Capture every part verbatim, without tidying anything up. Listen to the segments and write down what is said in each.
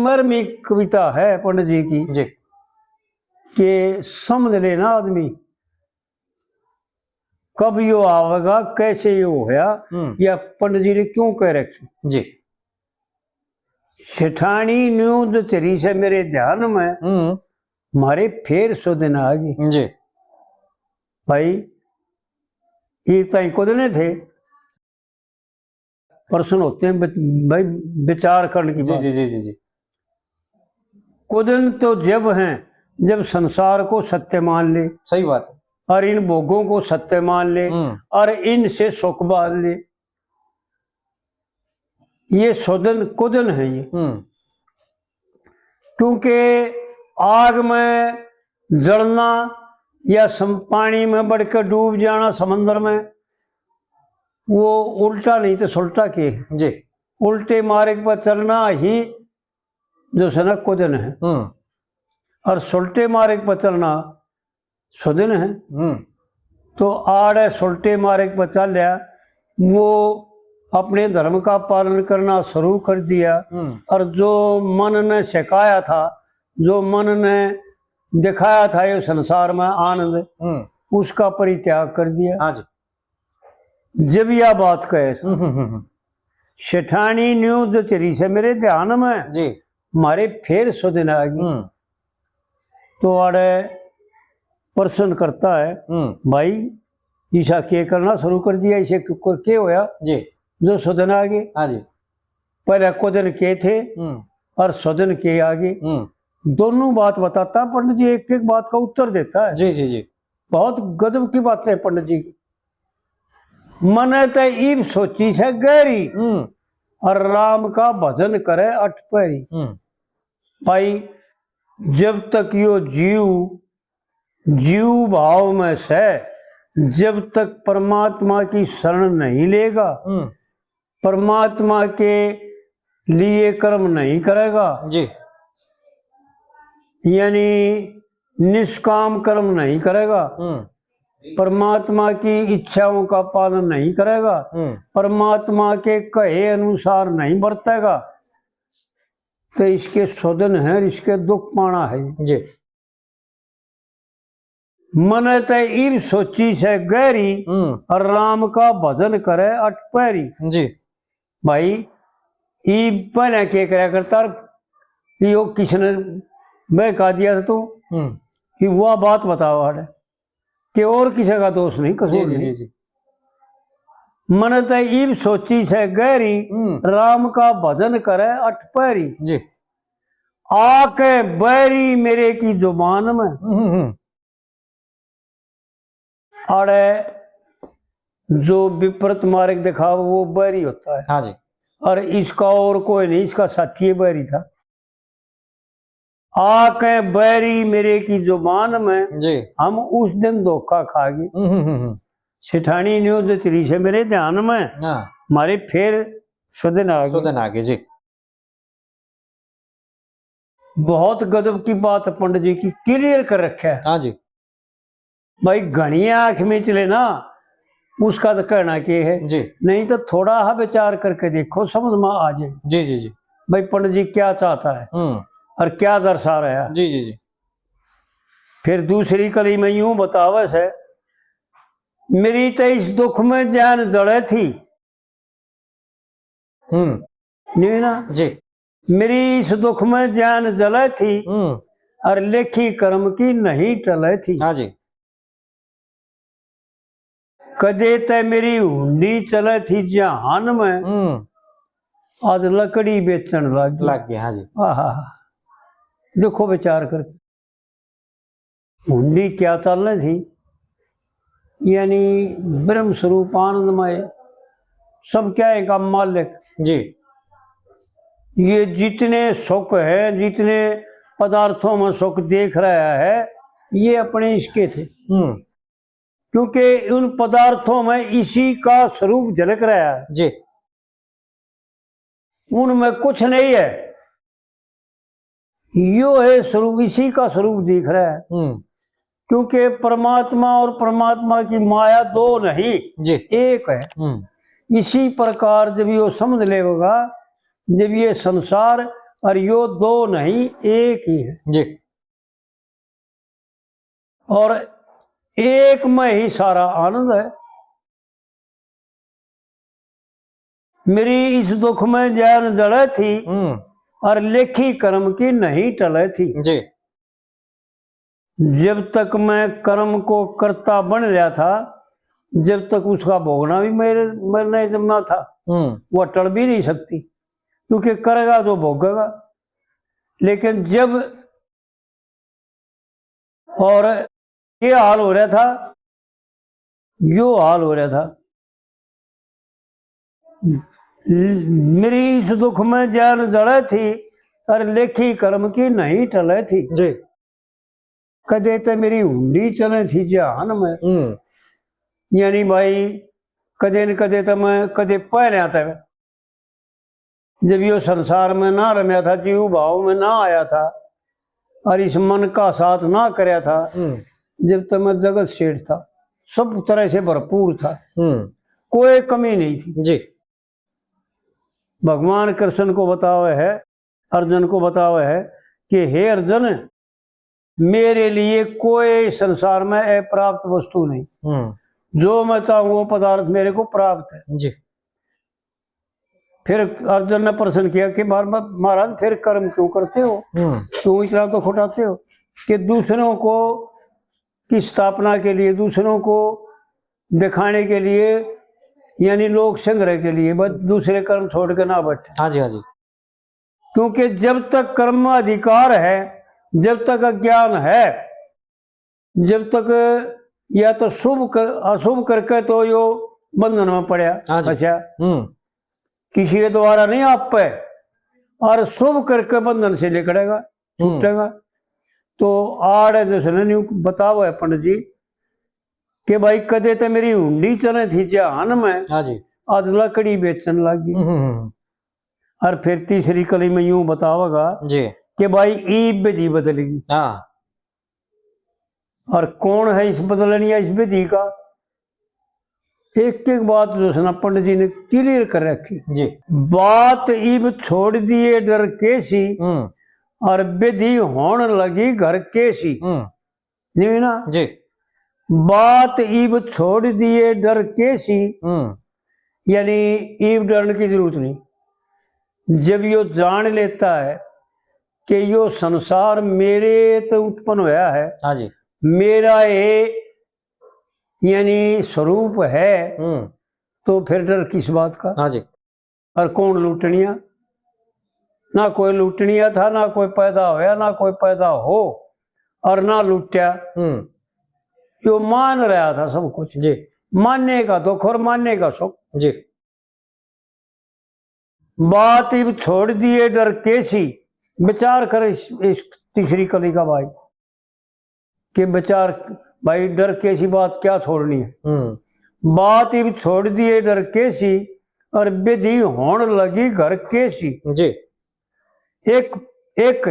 पर में कविता है पंडित जी की जी। कि समझ लेना आदमी, कब यो आवेगा, कैसे यो होया, हम्म। या पंडित जी ने क्यों कह रखी। जी। सेठानी न्यू दचरी से मेरे ध्यान में, हम्म। मारे फेर सो दिन आ गई। जी। भाई, ये ताई कुदने थे, प्रश्न होते हैं, बच-, भाई, विचार करने की जी, बात। जी, जी, जी, जी। कुदन तो जब हैं, जब संसार को सत्य मान ले, सही बात है। और इन भोगों को सत्य मान ले, हम्म। और इनसे सुख बांध ले, ये सुदन कुदन है ये। हम्म। क्योंकि आग में जलना या सम-, पानी में बढ़ के डूब जाना समंदर में, वो उल्टा नहीं तो सुलटा के है। जी। उल्टे मार्ग पर चलना ही जो है ना कुदन है। हम्म। और सुलटे मार्ग पर चलना सुदन है। हम्म। तो आड़े सुलटे मार्ग पर चाल्या, वो अपने धर्म का पालन करना शुरू कर दिया। हम्म। और जो मन ने सिखाया था, जो मन ने दिखाया था ये संसार में आनंद, हम्म। उसका परित्याग कर दिया। हाँ जी। जब यह बात कहे, हम्म, हम्म, हम्म, हम्म। सेठानी न्यू दचरी से मेरे ध्यान में, जी। मारे फेर सुदन आ गई। हम्म। तो आड़े प्रश्न करता है, हम्म। भाई, ईसा के करना शुरू कर दिया, इसे क्यों कर, के होया? जी। जो सुदन आ गए। हाँ जी। पहले कुदन के थे हम्म। और सुदन के आ गए। हम्म। दोनों बात बताता पंडित जी, एक एक बात का उत्तर देता है। जी, जी, जी। बहुत गजब की बातें पंडित जी की। मने ते इब सोची से गहरी, हम्म। और राम का भजन करे अठ पहरी। हम्म। भाई, जब तक यो जीव, जीव भाव में से, जब तक परमात्मा की शरण नहीं लेगा, हम्म। परमात्मा के लिए कर्म नहीं करेगा, जी। यानी निष्काम कर्म नहीं करेगा, हम्म। परमात्मा की इच्छाओं का पालन नहीं करेगा, हम्म। परमात्मा के कहे अनुसार नहीं बरतेगा, तो इसके सुदन है, इसके दुख पाना है। जी। मने ते इब सोची से गहरी, हम्म। और राम का भजन करे अठ पहरी। जी। भाई, इब पहले के करया करता, कि यो किसने बहका दिया था तू? हम्म। कि वह बात बताओ आड़े, कि और किसी का दोष नहीं, कसूर जी, जी, नहीं। जी, जी। मने ते इब सोची से गहरी, हम्म। राम का भजन करे अठ पहरी। जी। आके बैरी मेरे की जुबान में। हम्म, हम्म, हम्म। आड़े जो विपरीत मार्ग दिखावे, वो बैरी होता है। हाँ जी। और इसका और कोई नहीं, इसका साथी ही बैरी था। आके बैरी मेरे की जुबान में, जी। हम उस दिन धोखा खा गए। हम्म, हम्म, हम्म, हम्म। सेठानी न्यू दचरी से मेरे ध्यान में, हाँ। मारे फेर सुदन आ गए। सुदन आ गए, जी। बहुत गजब की बात पंडित जी की clear कर रखा है। हाँ जी। भाई, घणी आंख मीच ले ना, उसका तो कहना के है। जी। नहीं तो थोड़ा हा विचार करके देखो, समझ में आ जाए। जी, जी, जी। भाई, पंडित जी क्या चाहता है हम्म। और क्या दर्शा रहा है। जी, जी, जी। फिर दूसरी कली में यूं बतावे से, मेरी तो इस दुख में जान जले थी। हम्म। नहीं ना? जी। मेरी इस दुख में जान जले थी, हम्म। और लेखी कर्म की नहीं टले थी। हाँ जी। कदे ते मेरी हुंडी चले थी जहान में, हम्म। आज लकड़ी बेचण लाग गई। लाग गई, हाँ जी। आहा, देखो विचार करके। हुंडी क्या चालने थी, यानी ब्रह्म स्वरूप आनंदमय, सब क्या है का मालिक। जी। ये जितने सुख है, जितने पदार्थों में सुख देख रहा है, ये अपने इसके थे। हम्म। क्योंकि उन पदार्थों में इसी का स्वरूप झलक रहा है। जी। उनमें कुछ नहीं है, यो है स्वरूप, इसी का स्वरूप दिख रहा है। हम्म। क्योंकि परमात्मा और परमात्मा की माया दो नहीं, जी। एक है। हम्म। इसी प्रकार जब यो समझ लेगा, जब ये संसार और यो दो नहीं, एक ही है। जी। और एक में ही सारा आनंद है। मेरी इस दुख में जैन जड़े थी, हम्म। और लेखी कर्म की नहीं टले थी। जी। जब तक मैं कर्म को कर्ता बन रहा था, जब तक उसका भोगना भी मेरे, मेरे नहीं जमना था, हम्म। वह टल भी नहीं सकती, क्योंकि करेगा तो भोगेगा। लेकिन जब, और ये हाल हो रहा था, यो हाल हो रहा था, मेरी इस दुख में जैन जड़े थी, और लेखी कर्म की नहीं टले थी। जी। कदे तो मेरी हुंडी चले थी जहान में। हम्म। यानी भाई, कदे न कदे तो मैं, कदे पहले आता है, जब यो संसार में ना रम्या था, जीव भाव में ना आया था, और इस मन का साथ ना करया था, हम्म। जब तो मैं जगत सेठ था, सब तरह से भरपूर था, हम्म। कोई कमी नहीं थी। जी। भगवान कृष्ण को बतावे है, अर्जुन को बतावे है कि हे अर्जुन, मेरे लिए कोई संसार में अप्राप्त वस्तु नहीं। हम्म। जो मैं चाहूँ वो पदार्थ मेरे को प्राप्त है। जी। फिर अर्जुन ने प्रश्न किया कि "महार-, महाराज, फिर कर्म क्यों करते हो? हम्म। क्यों इतना तो खुटाते हो?" कि दूसरों को, की स्थापना के लिए, दूसरों को दिखाने के लिए, यानी लोक संग्रह के लिए, बस दूसरे कर्म छोड़ के ना बैठे। हाँ जी, हाँ जी। क्योंकि जब तक कर्म अधिकार है, जब तक अज्ञान है, जब तक या तो शुभ कर, अशुभ करके तो यो बंधन में पड़ा। हाँ जी। अच्छा, हम्म। किसी के द्वारा नहीं आप पे, और शुभ करके बंधन से निकलेगा, हम्म। छूटेगा। तो आड़ जिसने न्यू बताओ है पंडित जी कि भाई, कदे तो मेरी हुंडी चले थी जहान में, हाँ जी। आज लकड़ी बेचन लग गई। हम्म, हम्म, हम्म। और फिर तीसरी कली में यूं बतावेगा जी। कि भाई, ईब विधि बदल गई। हाँ। और कौन है इस बदलनिया इस विधि का? एक एक बात जो है ना, पंडित जी ने clear कर रखी। जी। बात ईब छोड़ दिए डर केसी, हम्म। और विधि होण लगी घर केसी। हम्म। नहीं ना? जी। बात ईब छोड़ दिए डर केसी, हम्म। यानी ईब डरने की जरूरत नहीं। जब यो जान लेता है कि यो संसार मेरे तो उत्पन्न होया है, हाँ जी। मेरा ये यानी स्वरूप है, हम्म। तो फिर डर किस बात का? हाँ जी। और कौन लूटनिया? ना कोई लूटनिया था, ना कोई पैदा होया, ना कोई पैदा हो, और ना लूटया। हम्म। यो मान रहा था सब कुछ। जी। मानने का दुख और मानने का सुख। जी। बात इब छोड़ दिए डर केसी, विचार कर इस, इस तीसरी कली का भाई, के विचार, भाई, डर केसी बात क्या छोड़नी है? हम्म। बात इब छोड़ दिए डर केसी, और विधि होण लगी घर केसी। जी। एक, एक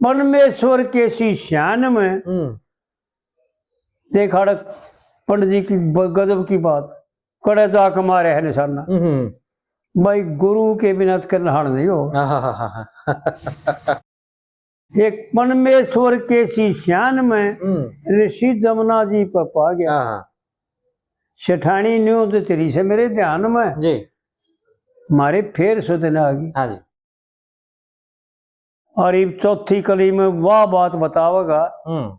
परमेश्वर केसी श्यान में। हम्म। देख, आड़े पंडित जी की ब-, गजब की बात, कड़े जाके मारे है निशाना। हम्म। भाई, गुरु के बिना तो नहान नहीं हो। आहाहाहा। एक परमेश्वर केसी श्यान में, हम्म। ऋषि जमुना जी पे पा गया। हाँ, हाँ। सेठानी न्यू तो तेरी से मेरे ध्यान में। जी। मारे फेर सुधन आ गई। हाँ जी। और इब चौथी कली में वह बात बतावेगा, हम्म।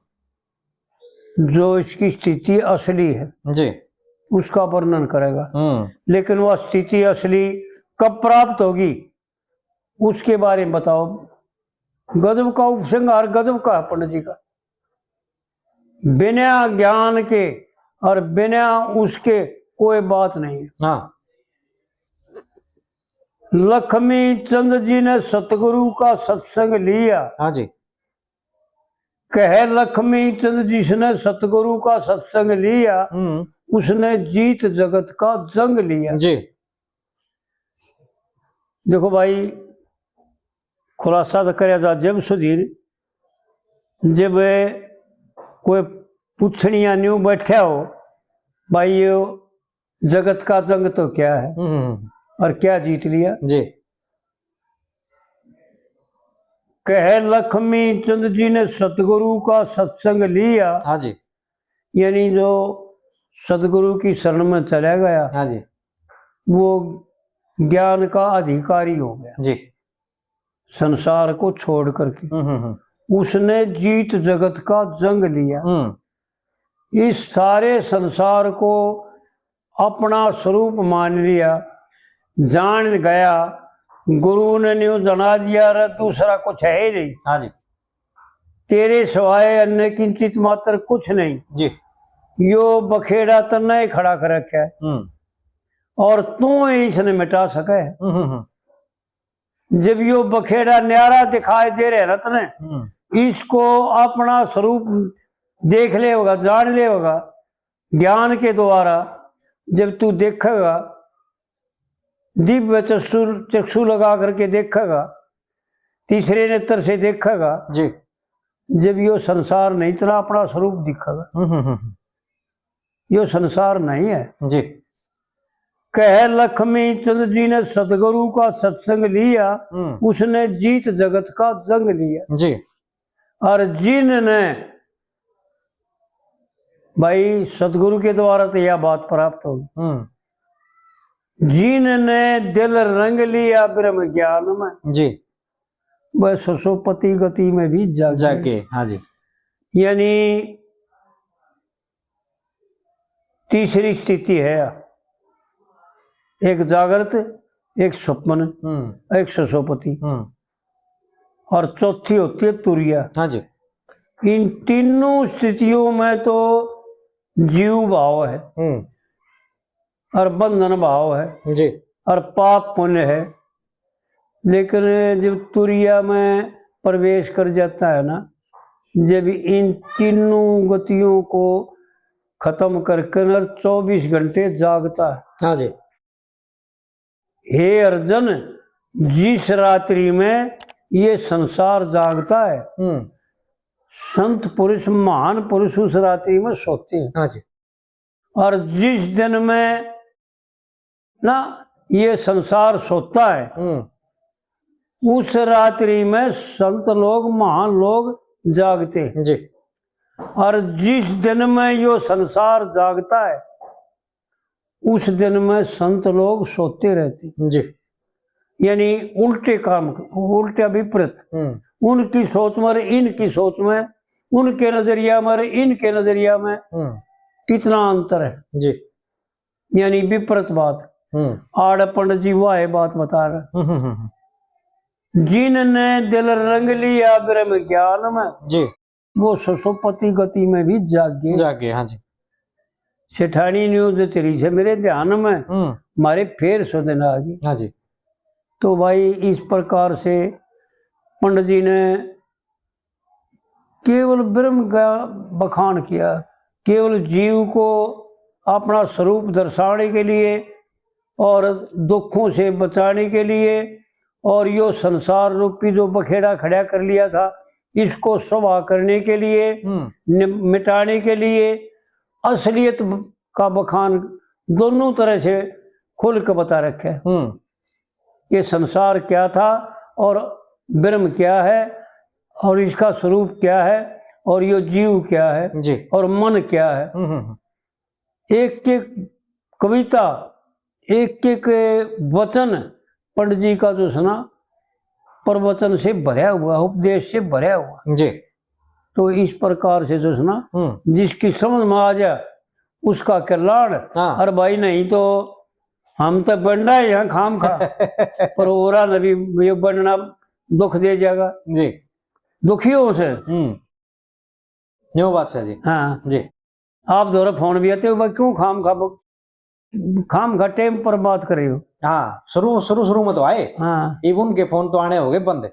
जो इसकी स्थिति असली है, जी। उसका वर्णन करेगा। हम्म। लेकिन वह स्थिति असली कब प्राप्त होगी, उसके बारे में बताओ। गजब का उपसंहार गजब का है पंडित जी का। बिना ज्ञान के और बिना उसके कोई बात नहीं है। हाँ। लक्ष्मी चंद जी ने सतगुरु का सत्संग लिया। हाँ जी। कहे लक्ष्मी चंद जिसने सतगुरु का सत्संग लिया, हम्म। उसने जीत जगत का जंग लिया। जी। देखो भाई, खुलासा तो करया जा जब सुधीर, जब कोई पूछनिया न्यू बैठा हो, भाई, ये जगत का जंग तो क्या है, हम्म। और क्या जीत लिया? जी। कह लक्ष्मी चंद जी ने सतगुरु का सत्संग लिया। हाँ जी। यानी जो सतगुरु की शरण में चला गया, हाँ जी। वो ज्ञान का अधिकारी हो गया जी। संसार को छोड़ करके हम्म, हम्म, हम्म। उसने जीत जगत का जंग लिया। हम्म। इस सारे संसार को अपना स्वरूप मान लिया, जान गया, गुरु ने न्यू जना दिया, रे दूसरा कुछ है ही नहीं। हाँ जी। तेरे सिवाय अन्य किंचित मात्र कुछ नहीं। जी। यो बखेड़ा तन्ने ही खड़ा कर रखा है। हम्म। और तू ही इसने मिटा सके। हम्म, हम्म, हम्म। जब यो बखेड़ा न्यारा दिखाई दे रहे ना तने, हम्म। इसको अपना स्वरूप देख लेगा, जान लेगा, ज्ञान के द्वारा जब तू देखेगा, दिव्य चक्षु, चक्षु लगा करके देखेगा, तीसरे नेत्र से देखेगा, जी। जब यो संसार नहीं तेरा अपना स्वरूप दिखेगा। हम्म, हम्म, हम्म। यो संसार नहीं है। जी। कह लक्ष्मी चंद जी ने सतगुरु का सत्संग लिया, हम्म। उसने जीत जगत का जंग लिया। जी। और जिनने, भाई, सतगुरु के द्वारा तो यह बात प्राप्त होगी। हम्म। जिनने दिल रंग लिया ब्रह्म ज्ञान में, जी। वह ससोपति गति में भी जागे। जागे, हाँ जी। यानी तीसरी स्थिति है, एक जागृत, एक स्वप्न, हम्म। एक ससोपति, हम्म। और चौथी होती है तुरिया। हाँ जी। इन तीनों स्थितियों में तो जीव भाव है, हम्म। और बंधन भाव है, जी। और पाप पुण्य है। लेकिन जब तुरिया में प्रवेश कर जाता है ना, जब इन तीनों गतियों को खत्म करके न चौबीस घंटे जागता है। हाँ जी। हे अर्जुन, जिस रात्रि में ये संसार जागता है, हम्म। संत पुरुष, महान पुरुष उस रात्रि में सोते हैं। हाँ जी। और जिस दिन में ना ये संसार सोता है, हम्म। उस रात्रि में संत लोग, महान लोग जागते हैं। जी। और जिस दिन में यो संसार जागता है, उस दिन में संत लोग सोते रहते हैं। जी। यानी उल्टे काम, उल्टा विपरीत। हम्म। उनकी सोच में और इनकी सोच में, उनके नजरिया में और इनके नजरिया में हम्म। कितना अंतर है। जी। यानी विपरीत बात। हम्म। आड़ पंडित जी वाह बात बता रहे। हम्म, हम्म, हम्म, हम्म। जिनने दिल रंग लिया ब्रह्म ज्ञान में, जी। वो ससोपति गति में भी जागे। जागे, हाँ जी। सेठानी न्यू जचरी से मेरे ध्यान में, हम्म। मारे फेर सुधन आ गई। हाँ जी। तो भाई, इस प्रकार से पंडित जी ने केवल ब्रह्म का बखान किया, केवल जीव को अपना स्वरूप दर्शाने के लिए और दुखों से बचाने के लिए और यो संसार रूपी जो बखेड़ा खड़ा कर लिया था, इसको सुबह करने के लिए, हम्म। नि-, मिटाने के लिए असलियत ब-, का बखान दोनों तरह से खुल के बता रखे। हम्म। ये संसार क्या था और ब्रह्म क्या है और इसका स्वरूप क्या है और यो जीव क्या है जी। और मन क्या है। हम्म, हम्म, हम्म। एक एक कविता, एक एक वचन पंडित जी का जो है ना, प्रवचन से भरा हुआ, उपदेश से भरा हुआ। जी। तो इस प्रकार से जो है ना, हम्म। जिसकी समझ में आ जाए, उसका कल्याण। हाँ। अरे भाई, नहीं तो हम तो बनना है यहाँ खाम खा, पर औरा ने भी ये बनना दुख दे जाएगा। जी। दुखी हो उसे। हम्म। यो बात है जी। हाँ। जी। आप धोरे फोन भी आते हो, भाई, क्यों खाम खा, खाम खा टाइम पर बात करे हो? हाँ, शुरू, शुरू, शुरू में तो आए। हाँ। इब उनके फोन तो आने हो गए बंद।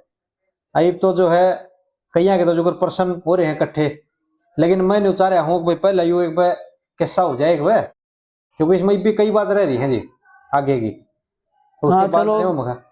इब तो जो है, कईयां के तो जो प्रश्न हो रहे हैं इकट्ठे, लेकिन मैं नहीं उचारा हूँ कि भाई, पहले यू एक बार किस्सा हो जाए एक बार, क्योंकि इसमें भी कई बात रह रही है जी आगे की, तो उसके हाँ, बाद चलो। नहीं होगा।